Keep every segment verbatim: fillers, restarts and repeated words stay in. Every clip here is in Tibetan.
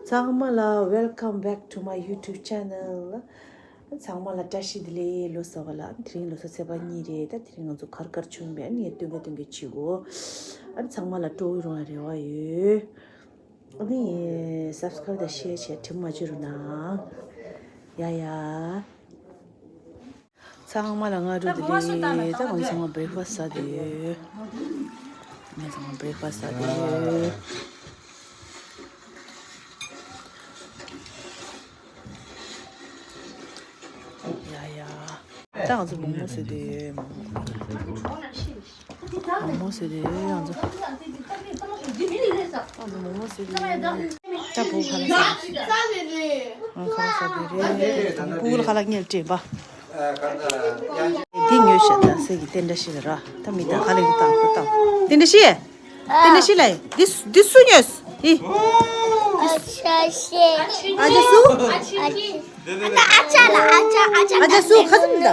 ཚང་མ་ལ་welcome back to my YouTube channel. ཚང་མ་ལ་བཀྲ་ཤིས་བདེ་ལེགས། ལོ་གསར་པ་ལ། དེ་རིང་ལོ་གསར་ཚེས་པ་གཉིས་རེད། ད་དེ་རིང་ང་ཚོ་གར་གར་བྱུང་བས་ནི་སྟོན་ག་སྟོན་ག་བྱེད་གོ། ཨ་ནི་ཚང་མ་ལ་སྤྲོ་བོ་རང་རེ་བ་ཡོད། ཨ་ནི་subscribe་དང་share་བྱས་དྲི་མ་བརྗོད་རོགས་གནང་། ཡ་ཡ། ཚང་མ་ལ་སྔ་དྲོ་བདེ་ལེགས། ད་ང་ཚང་མ་breakfast་ཟ་བསྡད་ཡོད། ང་ཚང་མ་breakfast་ཟ་བསྡད་ཡོད། ཡ་ཡ། ད་ང་ཚོ་མོག་མོག་ཟ་བསྡད་ཡོད། མོག་མོག་མོག་མོག་ཟ་བསྡད་ཡོད་ང་ཚོ། ང་ཚོ་མོག་མོག་ཟ་བསྡད་ཡོད། ད་བུ་ཁ་ལག་ཟ་བསྡད་རེད། ང་ཁ་ལག་ཟ་བསྡད་རེད། བུ་ལ་ཁ་ལག་ཉལ་སྤྲད་པ། འདི་ཉོས་ཤག་ད་སེ་གི་དེ་འདྲ་ཞིག་ལ་ར། ད་མི་ད་ཁ་ལག་འདི་བཏང་ཁོ་བཏང་། དེ་འདྲ་ཞིག་དེ་འདྲ་ཞིག་ལ་འདི་འདི་སུ་ཉོས། འདི། ཨ་ཅག་སུ། ཨ་ཅག་ལ་ཨ་ཅག་ཨ་ཅག་ཨ་ཅག་སུ་ཁ་ཚུམ་ད།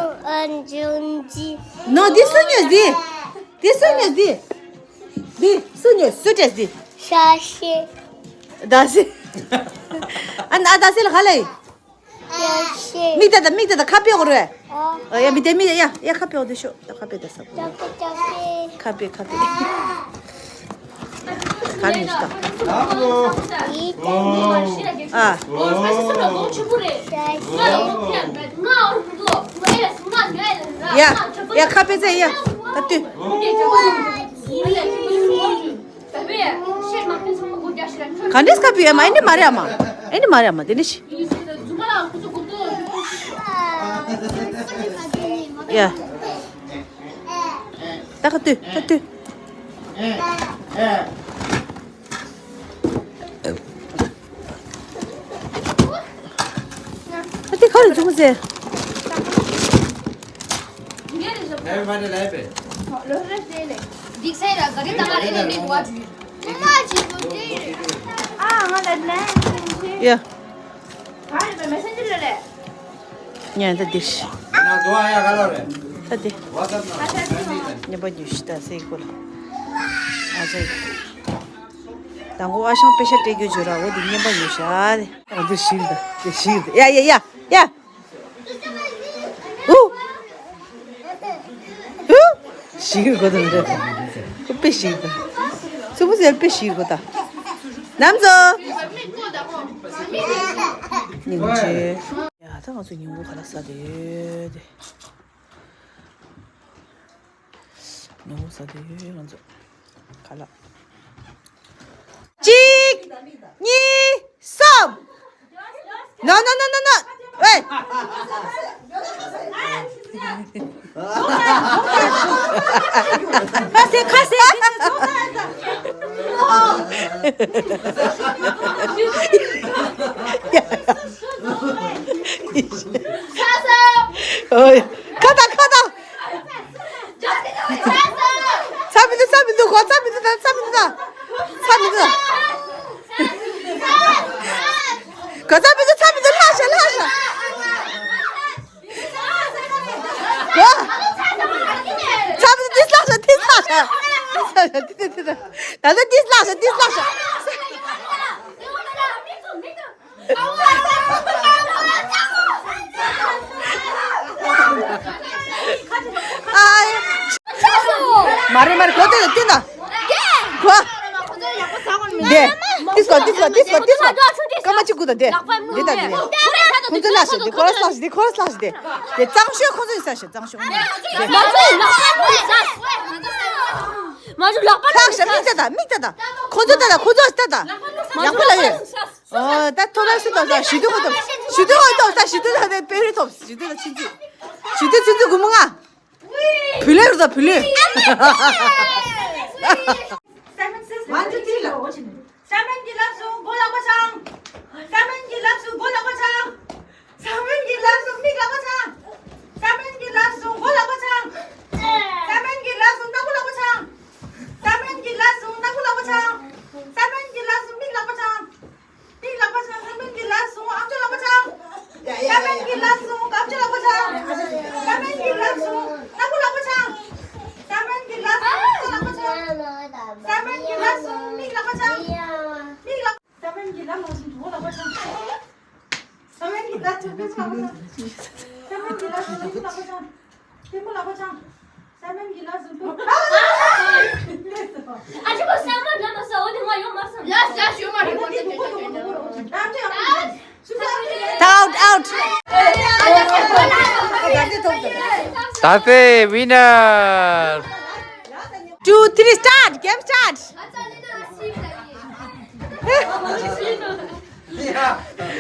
ནོ་འདི་སུ་ཉོས་འདི། འདི་སུ་ཉོས་འདི། འདི་སུ་ཉོས་སུ་སྤྲད་འདི། ཤ་ཤེ། ད་སེ། ཨ་ན་ད་སེ་ལ་ཁ་ལག་མིག་ལྟ་ད། མིག་ལྟ་ད། ཁ་དཔེ་གོ་རེ། ཨ་ཡ་མི་དེ་མི་ཡ་ཡ་ཁ་དཔེ་འོ་དེ་ཤོ། ད་ཁ་དཔེ་ད་ས་གོ། ཁ་དཔེ་ཁ་དཔེ། ག་རེ་ཉོས་ད། ཨ། ཡ་ཡ་ཁ་དཔེ་ཚེ་ཡ། ད་ལྟོས། ག་འདྲས་ཁ་བུ་ཡ་མ། ཨེ་ནི་མ་རེད་མ། ཨེ་ནི་མ་རེད་མ། དེ་ནི་ཤི། ཡ། ད་ཁ་ཏུ་ཁ་ཏུ། ཨ་དེ་ག་རེ་བྱུང་ཟེར། ཡ། ཉན་ད་འདིར། ད་འདི། ཉན་པ་ཉོས་ཤི་ད་སེ་གོ་ལ། ཨ་ཙི། དང་གོ་ཨ་ཞང་པེ་ཤ་སྤྲད་རྒྱུ་བརྗོད་ར། འོ་འདི་ཉན་པ་ཉོས་ཤ་ཨ་དེ། ཨ་འདི་ཞིག་ད་དེ་ཞིག་ད། ཡ་ཡ་ཡ་ཡ། ཨུ། ཨུ། ཞིག་གོ་ད་འདི། ཁོ་དཔེ་ཞིག་ད། ཚུ་བུ་ཟེར་དཔེ་ཞིག་གོ་ད། ནམ་ཚོ། ཉིན་གུང་ཆེ། ཡ་ད་ང་ཚོ་ཉིན་གུང་ག་ལ་ཟ་དེ་ཡོད་དེ། ཉིན་གུང་ཟ་དེ་ཡོད་ང་ཚོ། ག་ལ། གཅིག་གཉིས། གསུམ། ནོ་ནོ་ནོ་ནོ་ནོ། ཨེ། ཁ་ཟེར་ཁ་ཟེར། ཨོའི། ཁ་ད་ཁ་ད། ཚ་མི་འདུག་ཚ་མི་འདུག་གོ། ཚ་མི་འདུག་ད་ཚ་མི་འདུག་ད། ཚ་མི་འདུག་གོ། ཚ་མི་འདུག་ཚ་མི་འདུག་ལྷག་ཤ་ལྷག་ཤ། གོ། ཚ་མི་འདུག་འདི་ལྷག་ཤ་འདི་ལྷག་ཤ། འདི་འདི་འདི་ད་ལྟ་འདི་ལྷག་ཤ་འདི་ལྷག་ཤ། མ་རེད་མ་རེད། གོ་ཏེ་ཏེ་ན། གོ། དེ། དིས་གོ་དིས་གོ་དིས་གོ་དིས་གོ། སྐར་མ་གཅིག་གུ་དང་དེ། དེ་དང་དེ། ཁོང་ཚོ་ལ་ཞེ་དེ་ཁོ་ར་ལ་ཞེ་དེ་ཁོ་ར་ལ་ཞེ་དེ། དེ་གཙང་ཤོས་ཁོང་ཚོ་ཡིན་ས་ཞེ་གཙང་ཤོས། མ་ཞུ་ལག་པ་ལྷག་ཤ་མིག་ལྟ་ད་མིག་ལྟ་ད། ཁོང་ཚོ་ལྟ་ད་ཁོང་ཚོ་ལྟ་ད། ཡག་པོ་ལ་ཡོད། ཨོ་ད་ཐོབ་ས་སུ་ཐོབ་ས་ཞི་དུ་ཁོ་ཐོབ། ཞི་དུ་ཁོ་ཐོབ་ས་ཞི་དུ་ལ་དེ་པེ་རི་ཐོབ། ཞི་དུ་ལ་ཆུ་ཚོད། ཞི་དུ་ཆུ་ཚོད་དགུ་མོ་ལྔ། བུ་ལོན་རུ་ད་བུ་ལོན། One, two, three ལ། ས་མན་གྱི་ལག་ཟུང་མགོ་ལག་པ་འཆང་། ས་མན་གྱི་ལག་ཟུང་མགོ་ལག་པ་འཆང་། ས་མན་གྱི་ལག་ཟུང་མིག་ལག་པ་འཆང་། ས་མན་གྱི་ལག་ཟུང་མགོ་ལག་པ་འཆང་། ས་མན་གྱི་ལག་ཟུང་སྣ་ཁུ་ལག་པ་འཆང་། ས་མན་གྱི་ལག་ཟུང་སྣ་ཁུ་ལག་པ་འཆང་། ས་མན་གྱི་ལག་ཟུང་མིག་ལག་པ་འཆང་། མིག་ལག་པ་འཆང་། ས་མན་གྱི་ལག་ཟུང་ཨམ་ཅོག་ལག་པ་འཆང་། ས་མན་གྱི་ལག་ཟུང་ཨམ་ཅོག་ལག་པ་འཆང་། ས་མན་གྱི་ལག་ཟུང་སྣ་ཁུ་ལག་པ་འཆང་། ས་མན་གྱི་ལག་ཟུང་ཨམ་ཅོག་ལག་པ་འཆང་། ས་མན་གྱི་ལག་ཟུང་མིག་ལག་པ་འཆང་། མིག་ལག་ས་མན་གྱི། ད་ཐུག་གི་ཆགས་པ་དང་། ཐུག་གི་ལ་ཟུག་ལ་པ་ཆང་། ཐུག་གི་ལ་པ་ཆང་། སེམས་ཀྱི་ལ་ཟུག་པོ། ཨ་ཅི་གོ་སེམས་ལ་ལ་མ་ཟ་འོ་དེ་ང་ཡོང་མ་སམ། ལ་ཟ་ཞུ་མ་རེད་གོ་ད་ཅི་ཡོང་། Out, out. ད་ཚེ་winner. Two, three, start. Game start.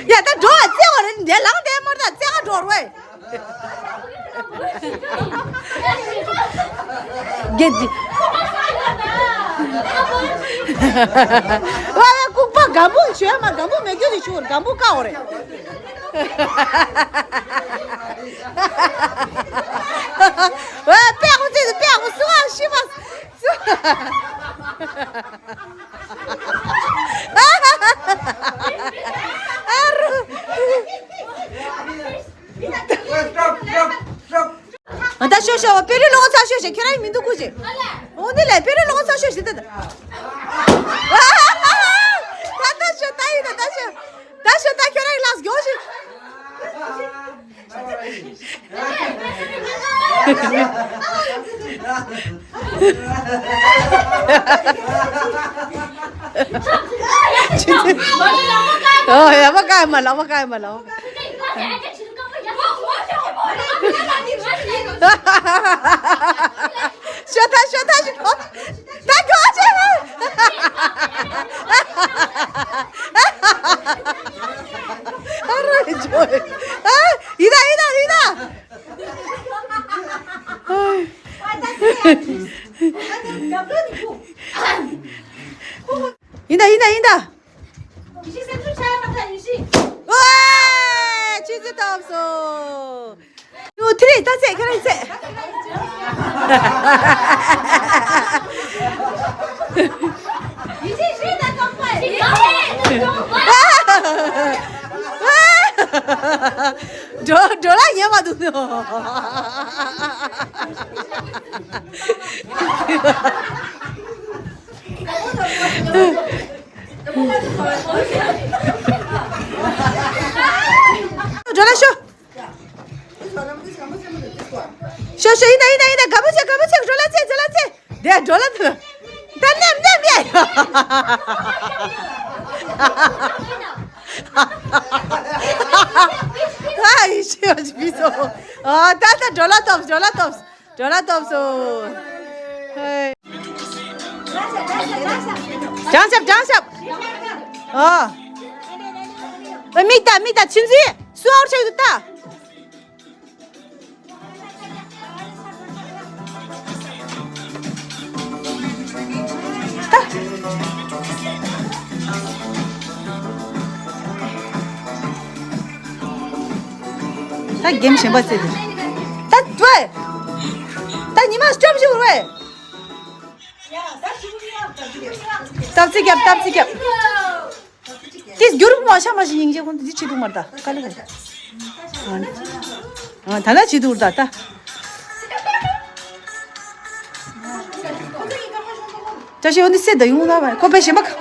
ཡ་ད་འགྲོ་བ་རྩེ་བ་རེད་འདས་ལངས་འདས་མར་ད་རྩེ་ག་འགྲོ་རོགས། གེ་ཅི། ཝ་ཝ་ལྐུགས་པ་སྒམ་པོ་ཞོལ་མ་སྒམ་པོ་མེད་རྒྱུ་ནི་ཞུ་སྒམ་པོ་ཀ་འོ་རེད། ཝ་པེ་ཧུ་ཙི་པེ་ཧུ་སུ་ཝ་ཤི་མ་སུ། ཨ་རུ། Stop, stop, stop. ཨ་ད་ཤོ་ཤོ་པེ་རི་ལོང་ཚ་ཤོ་ཤེ་ཁྱེད་རང་མི་འདུག་ཁུ་ཅེ། འོ་འདི་ལས་པེ་རི་ལོང་ཚ་ཤོ་ཤེ་ད་ད། ད་ད་ཤོ་ད་ཡིན་ད་ད་ཤོ། ད་ཤོ་ད་ཁྱེད་རང་ལགས་མགྱོགས་ཤིག་ཨོ་ཡ་མ་ཀའི་མ་ལ་མ་ཀའི་མ་ལ། ཤོ་ཐ་ཤོ་ཐ་ཤོ། ད་གོ་ཆེ། ཨ་རོ་ཇོ། ཨ་ཡི་ད་ཡི་ད་ཡི་ད། ཡིན་ད་ཡིན་ད་ཡིན་ད། ཨོའེ། ཆུ་ཚོད་ཐོབ་སོང་། ཡུ་ཐི་རི་ད་ཚེ་ཁ་རེ་ཚེ། འགྲོ་འགྲོ་ལ་ཉན་མ་འདུག་ནོ། འགྲོ་ལ་ཤོག་ཤོ་ཤོ་ཡིན་ད་ཡིན་ད་ཡིན་ད་ག་པོ་ཆེ་ག་པོ་ཆེ་འགྲོ་ལ་ཚེ་འགྲོ་ལ་ཚེ། དེ་འགྲོ་ལ་ཚེ། ད་ནམ་ནམ་ཡ། ཨ་ཡི་ཤི་ཡོ་ཅི་བི་སོ། ཨ་ད་ད་འགྲོ་ལ་ཐོབ་འགྲོ་ལ་ཐོབ་འགྲོ་ལ་ཐོབ་སོ། ཧེ། བྲང་ཤབ་བྲང་ཤབ། ཨ། ཨ་མིག་ད་མིག་ད་ཆུན་ཟི་སུ་ཨའུ་ཆགས་འདུག་ད། ད་གེམ་གཞན་པ་རྩེ་དེ། ད་ཝེ། ད་ཉི་མ་སྐྱོབ་ཞུ་ཝེ། སྟབས་རྩེ་རྒྱབ་སྟབས་རྩེ་རྒྱབ། དེ་སྒྱུར་མ་ཤ་མ་ཞིག་སྙིང་རྗེ་ཁོང་དེ་ཆེ་དུ་མར་ད་དཀའ་ལས་ཁ་ཤ། ཨ་ད་ལ་ཆེ་དུ་ད་ད། བཀྲ་ཤིས་འོན་ཏེ་སེ་ད་ཡོང་ན་བ་ཁོ་པའི་ཞེན་པ་ཁ།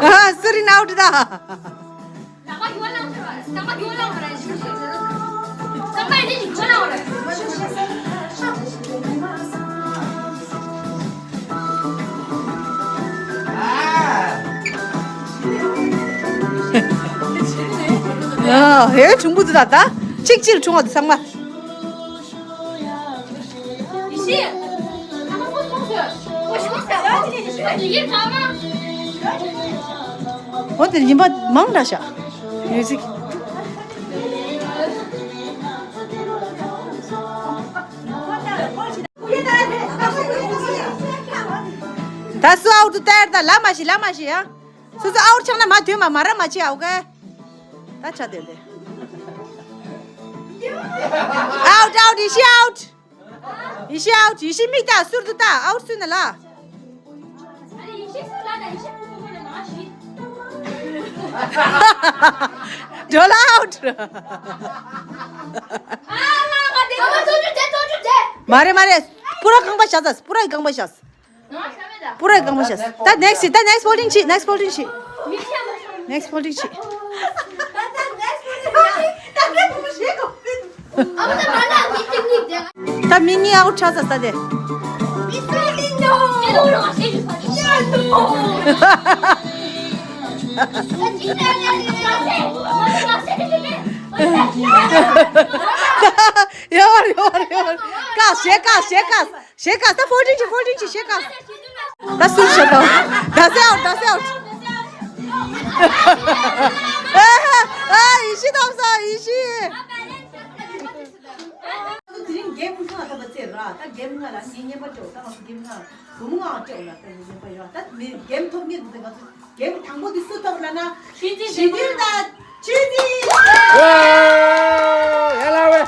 ཨ་སུ་རི་ན་འུ་ད། ཨ་ཧེ་ཆུང་པོ་འདི་ད་ད་གཅིག་གཅིག་ཆུང་བ་འདི་ཚང་མ། འོ་དེ་ཉིན་པ་མང་འདྲ་ཤག་མིའུ་ཟིག་ད་སུ་ཨའུ་ཏུ་ཏེར་ད་ལ་མ་ཤི་ལ་མ་ཤི་ཡ། སོ་སོ་ཨའུ་ཆགས་ན་མ་དོན་མ་མ་ར་མ་ཆེ་ཨའུ་ག་ད་ཆ་དེ་དེ། ཨའུ་ཨའུ་ཡི་ཤི་ཨའུ། ཡི་ཤི་ཨའུ། ཡི་ཤི་མིག་ལྟ་ཟུར་དུ་ལྟ་ཨའུ་ཟུར་ན་ལ། Roll out. མ་རེད་མ་རེད། པུ་ར་རྐང་པ་བཞག་ཚར། པུ་ར་རྐང་པ་བཞག་པུ་ར་རྐང་པ་བཞག་ད་next ད་next folding བྱེད། next folding བྱེད། next folding བྱེད། ད་མི་གཉིས་out ཆགས་ཚར་ད་དེ། ཡོར་ཡོར་ཡོར། བཀག་ཞེ་བཀག་ཞེ་བཀག་ཞེ་བཀག་ད་folding བྱེད། folding བྱེད། ཞེ་བཀག་ད་སུར་ཞེ་བཀག་ད་སེ་out ད་སེ་out། ཨ་ཡེ་ཤེས་ཐོབ་སོང་ཡེ་ཤེས། དེ་རིང་game ལྔ་ཐོབ་པ་ཚེ་ར། ད་game ལྔ་ལ་ངས་རྔན་པ་སྤྲད། ད་ང་ཚོ་game ལྔ་བུ་མོ་ལྔ་སྤྲད་ལ། ད་ངས་རྔན་པ་ཡོད། ད་མི་game ཐོབ་ངེས་འདུག་ང་ཚོ་game དང་པོ་དེ་སུ་ཐོབ་ལ་ན། ཞི་བདེ་ཞི་བདེ་དང་ཆོས་འཛིན། ཡ་ལ་བས།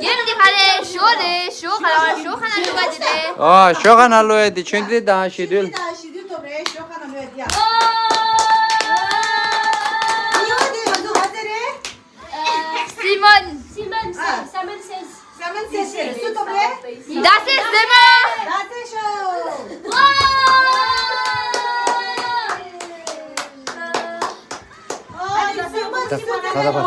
game འདི་ག་རེད། ཞོ་རེད། ཞོ་ག་རེ། ཞོ་ཁ་ན་བླུགས་པ་དེ་རེད། ཨོ་ཞོ་ཁ་ན་བླུགས་པ་དེ་ཆོས་འཛིན་དང་ཞི་དུལ། ཞི་དུལ་ཐོབ་རེད། ཞོ་ཁ་ན་བླུགས་པ་དེ་ཡ། གཉིས་པ་དེ་ང་ཚོ་ག་ཚོད་རེད། སི་མོན། སི་མོན། ཨ། སི་མོན་སེས། སི་མོན་སེས་རེད། སུ་ཐོབ་རེད། ཟླ་ཟེར་སི་མོན། ཟླ་ཟེར་ཞོ། ད་ཁ་ད་པ།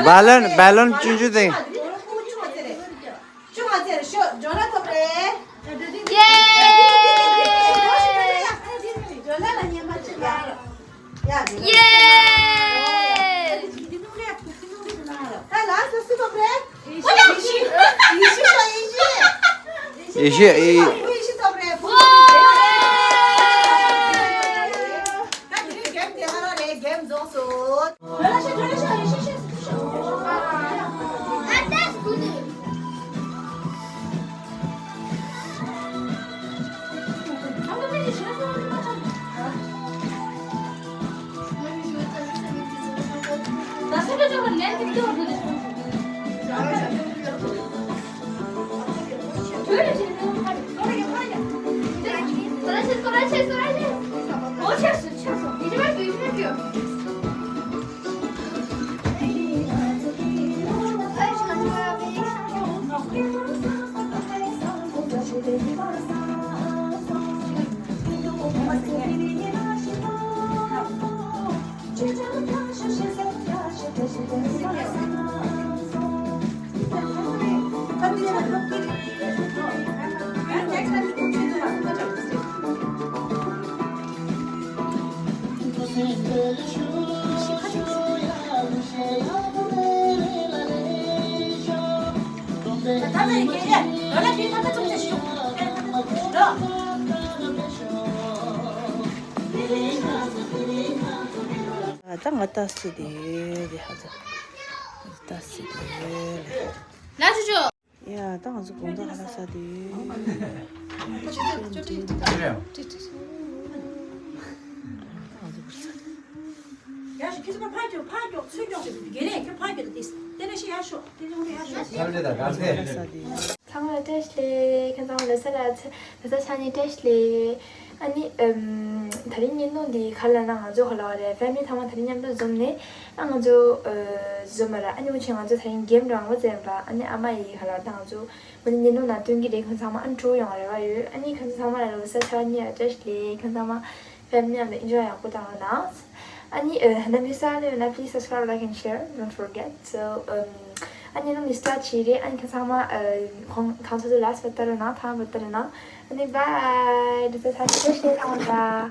བ་ལོན། བ་ལོན་ཆུང་ཆུང་དེ། ཆུང་བ་ཚེ་རེ་ཤོ་ཇོ་ལ་ཐོབ་རེད། ཡེ། ཇོ་ལ་ལ་ཉན་པ་ཅི་ལ། ཡ་ཡེ། ད་ལ་སུ་སུ་ཐོབ་རེད། ཡེ་ཤེས་ཤོ་ཡེ་ཤེས། ཡེ་ཤེས་ཡེ། ཡེ་ཤེས་ཐོབ་རེད། ད་དེ་རིང་གེམ་དེ་ཧ་ར་རེད། གེམ་རྫོགས་སོང་། ད་ང་ལྟ་སྲིད་དེ་ཡོད་དེ་ཧ་ཙང་ལྟ་སྲིད་དེ་ཡོད་ལ། ལ་ཆུ་ཆུ། ཡ་ད་ང་ཚོ་དགོང་དག་ཧ་ལ་ས་དེ་ཡོད། ཅི་རེད། ང་ཚོ་བུ་ཚ། ཡ་ཞུ་ཁྱེད་ཚོ་ཕར་ཕར་ཀྱོག་ཕར་ཀྱོག་ཚུར་ཀྱོག་ཞུ་དེ་དགེ་རེད། ཁྱོད་ཕར་ཀྱོག་དེ་དེ་ནས་ཤི་ཡ་ཤོག་དེ་ནས་ཡ་ཤོག་ཚང་མ་ལ་བཀྲ་ཤིས་བདེ་ལེགས། ཁྱེད་ཚང་མ་ལ་ས་ལ་ཚེ་ལ་ས་ཆ་ནས་བཀྲ་ཤིས་བདེ་ལེགས། ཨ་ནི་ཨམ། ད་རིང་བརྙན་ཐུང་འདི་ག་ལ་ན་ང་ཚོ་ག་ལ་བ་རེད། ཕེ་མི་ལི་ཚང་མ་ད་རིང་མཉམ་དུ་འཛོམས་ནས་ཨ་ང་ཚོ་ཨ་འཛོམས་པ་ར། ཨ་ནི་འུ་ཆེ་ང་ཚོ་ད་རིང་གེམ་རང་བ་ཙམ་པ། ཨ་ནི་ཨ་མ་ཡི་ག་ལ་ད་ང་ཚོ་འུ་ནི་བརྙན་ཐུང་ནང་སྟོན་གྱི་རེད། ཁྱོད་ཚང་མ་ཨ་འགྲོ་ཡོང་རེ་བ་ཡོད། ཨ་ནི་ཁྱོད་ཚང་མ་ལ་ལོ་གསར་ཆ་གཉིས་ལ་བཀྲ་ཤིས་བདེ་ལེགས། ཁྱོད་ཚང་མ་ཕེ་མི་ལི་མཉམ་དུ་ཨེན་ཇོ་ཡག་པོ་བཏང་རོགས་གནང་། ཨ་ནི་ཨ་ཧ་ན་མི་ས་ལེ་ན་please subscribe, like and share, don't forget. So ཨམ། ཨ་ནི་ནང་མི་སྟར་བྱེད་རེད། ཨ་ནི་ཁྱོད་ཚང་མ་ཨ་ཁོང་ཁང་ཚོ་དུ་ལ་སི་བ་ལྟ་རོགས་གནང་། ཐང་བ་ལྟ་རོགས་གནང་། ཨ་ནི་bye. འདི་ཚོ་ས་ཆ་བཀྲ་ཤིས་བདེ་ལེགས། ཐང་བ་ལྟ།